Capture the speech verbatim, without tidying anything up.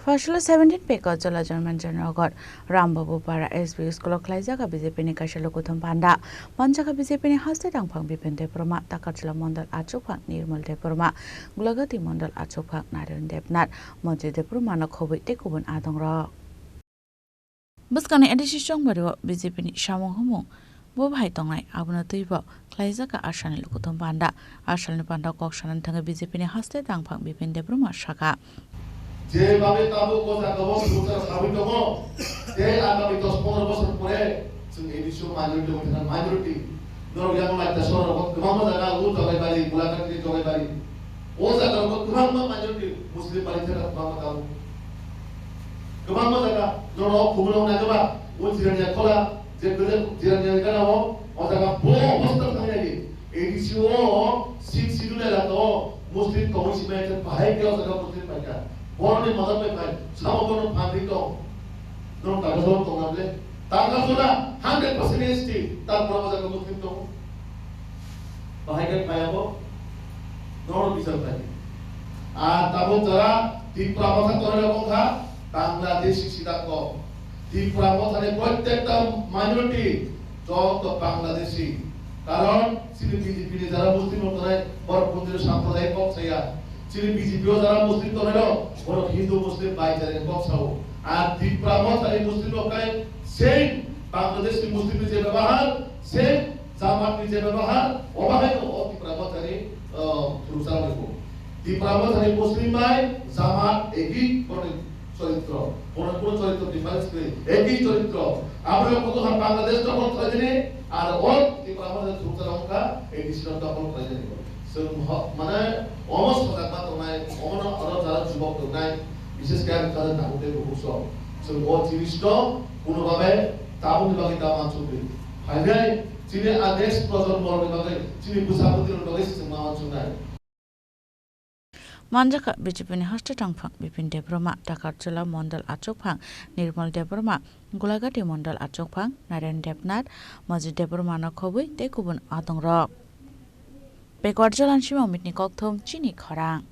Pashilo seventeen Pekot Jola Janmanjan Nagar, Rambabu Para S B school o khlaijak B J P ni kaisa lukuthum panda. Manjak B J P ni haste tangphang Bipin Debbarma, Takarjala Mondol achukphang Nirmal Debbarma, Gulagati Mondol achukphang Narayan Debnath, Moji Debbarma no khobwi tei kubun adongrok. Bwskangni A D C chongbario B J P ni samung humung bo bahai tongnai, abono twibo khlaijak ashalni lukuthum panda. Ashalni panda kok sanani thangwi B J P ni haste tangphang Bipin Debbarma sakha. Je babe tabuk o jaga o swngchar sawi tongo, tei agami dos pondro bosor pore chwng A D C o minority wngkha, minority. Norok yang laita sohor rogo kwbangma jaga o Jogaibari, Gulagati ni Jogaibari. O jaga rogo kwbangma minority Muslim bari thera kwbangma tabuk. Kwbangma jaga norok khumulwng nai ba o Jirania khola je kwrwi Jirania gana o, o jaga bo obostha thangya. A D C o six schedule elaka o Muslim tongo, simi bahai khe o jaga Muslim paikha. Boroni modot bai phai, samo bono phan ri tong. Norok Takarjala tong na ble? Takarjala hundred percent S T, tarpore o jaga Muslim tongo. Bahai khe phai abo. Norok bichar khai. Ar tabuk jara Tipra Motha tonwi rok wngkha Bangladeshi sida kok. Tipra Mothani prottekta minority joto Bangladeshi. Karon chini B J P ni jara Muslim rok tongnai borok kundri samprodayo kok saya. Chini B J P o jara Muslim tongnai rok borok Hindu Muslim bhaichara kok sao. Ar Tipra Mothani Muslim rok khai same Bangladeshi Muslim ni je bebahar, same Jamat ni je bebahar, obo hai no o Tipra Mothani, uh, phuruksa rok ni bo. Tipra Mothani Muslim bai Jamat eki borokni choritro. Borokni kuno choritro difference kwrwi, eki choritro. Aboni koto ha Bangladesh dokhol khlaijani, ar o Tipra Mothani phuruksa rok wngkha A D C rok dokhol khlaijani. Chwng ho-, mane omo sojakma tongnai, omono oro jara jubok tongnai, bishes khe ang kha tabuk tei bukhuk sok. Chwng o jinis no kuno babe tabukni bagwi ta mansukdi. Phainai chini a next projonmo rokni bagwi, chini bwsa bwtwi rokni bagwi se chwng ma uansuknai. Manjakha B J P ni haste tangphang Bipin Debbarma, Takarjala Mondol achukphang Nirmal Debbarma, Gulagati Mondol achukphang Narayan Debnath, Majid Debbarma no khobwi tei kubun adongrok. Pekot Jolan Simang Mitni kokthum chini khorang.